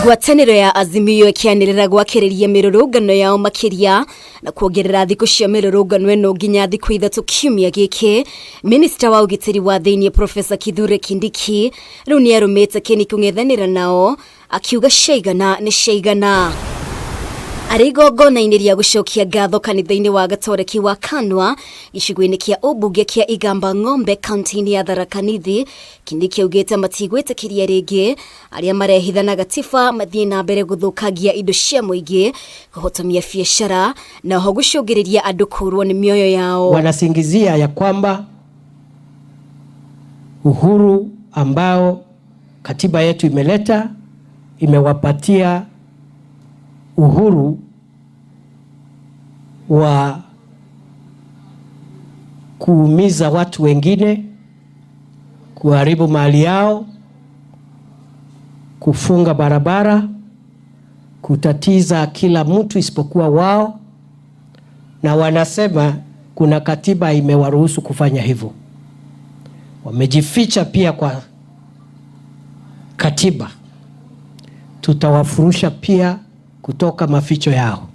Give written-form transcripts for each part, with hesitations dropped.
Ngwatanĩro ya Azimio ĩkĩanĩrĩra gwakĩrĩria mĩrũrũngano yao makĩria na kuongerera thikũ cia mĩrũrũngano ĩno nginya thikũ 3 kiumia gĩkĩ. Minista wa ũgitĩri wa thĩinĩ Profesa Kithure Kindiki rĩu nĩ arũmĩte kĩni kũng'ethanĩra nao akiuga ciaigana nĩ ciaigana. Arĩ igongona-inĩ rĩa gũcokia ngatho kanitha-inĩ wa Gatoreki wa Kanwa gĩcigo-inĩ kĩa ũmbunge kĩa Igamba Ng'ombe kaunti-inĩ ya Tharaka Nithi, Kindiki augĩte matigwĩtĩkĩria rĩngĩ arĩa marehitha na gatiba mathiĩ na mbere gũthũkangia indo cia mũingĩ, kũhotomia biacara na oho gũcũngĩrĩria andũ kũrwo nĩ mĩoyo yao. Wanasingizia ya kwamba uhuru ambao katiba yetu imeleta imewapatia uhuru wa kuumiza watu wengine, kuharibu mali yao, kufunga barabara, kutatiza kila mtu isipokuwa wao, na wanasema kuna katiba imewaruhusu kufanya hivyo. Wamejificha pia kwa katiba. Tutawafurusha pia kutoka maficho yao.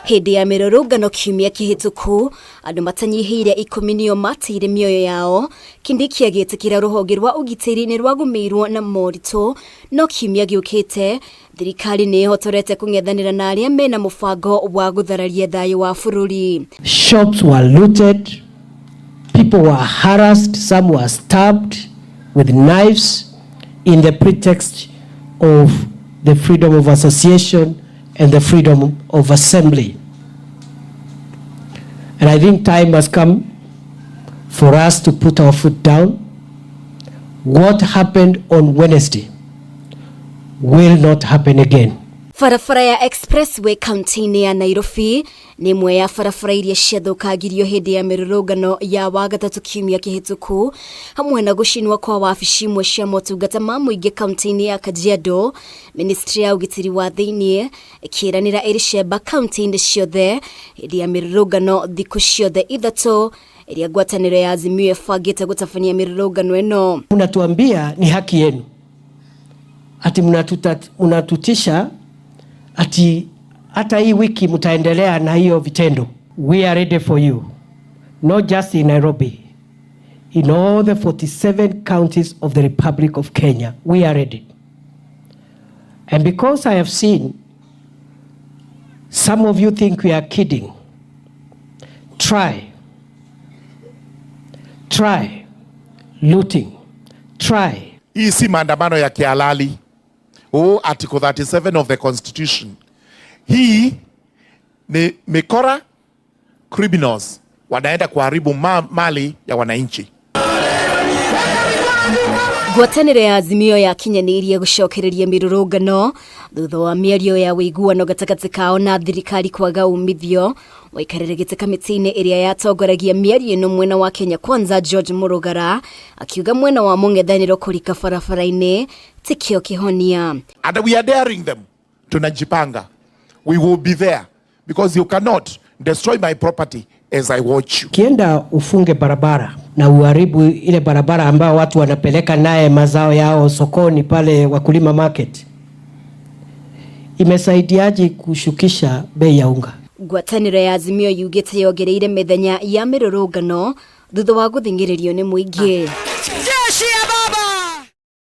Hĩndĩ ya mĩrũrũngano kiumia kĩhĩtũku, andũ matanyihĩire 10 nĩo mateire mĩoyo yao. Kindiki agĩtĩkĩra rũhonge rwa ũgitĩri nĩ rwagũmĩirwo na moritũ, no kiumia gĩũkĩte thirikari nĩ ĩhotorete kũng'ethanĩra na arĩa mena mũbango wa gũthararia thayũ wa bũrũri. Shops were looted, people were harassed, some were stabbed with knives in the pretext of the freedom of association and the freedom of assembly. And I think time has come for us to put our foot down. What happened on Wednesday will not happen again. Barabara ya Expressway kaunti-inĩ ya Nairobi nĩ ĩmwe ya barabara iria ciathũkangirio hĩndĩ ya mĩrũrũngano ya Wagatatũ kiumia kĩhĩtũku, hamwe na gũcinwo kwa wabici imwe cia motungata ma mũingĩ kaunti-inĩ ya Kajiado. Ministry ya ũgitĩri wa thĩinĩ ĩkĩranĩra ĩrĩ cemba kaunti-inĩ ciothe hĩndĩ ya mĩrũrũngano thikũ ciothe 3 ĩrĩa ngwatanĩro ya Azimio ĩbangĩte gũtabania mĩrũrũngano ĩno. Mnatuambia ni haki yenu, ati mnatutisha ati hata hii wiki mtaendelea na hiyo vitendo. We are ready for you, not just in Nairobi, in all the 47 counties of the Republic of Kenya. We are ready. And because I have seen some of you think we are kidding, try looting, try. Hii si maandamano ya kihalali. Oh, Article 37 of the Constitution. Hii ni mikora criminals wanaenda kuharibu mali ya wananchi. Ngwatanĩro ya Azimio yakinyanĩirie gũcokereria mĩrũrũngano thutha wa mĩario ya ũiguano gatagatĩ kao na thirikari kwaga umithio. Waikarĩre gĩtĩ kamĩtĩ-inĩ ĩrĩa yatongoragia mĩario ĩno mwena wa Kenya Kwanza George Murugara akiuga mwena wa mũng'ethanĩro kũrika barabara-inĩ tikio kĩhonia. And we are daring them. Tunajipanga. We will be there because you cannot destroy my property as I watch you. Ukienda ufunge barabara na uharibu ile barabara ambayo watu wanapeleka naye mazao yao sokoni pale Wakulima Market, imesaidiaje kushukisha bei ya unga? Ngwatanĩro ya Azimio yugĩte yongereire mĩthenya ya mĩrũrũngano thutha wa gũthing'ĩrĩrio nĩ mũingĩ.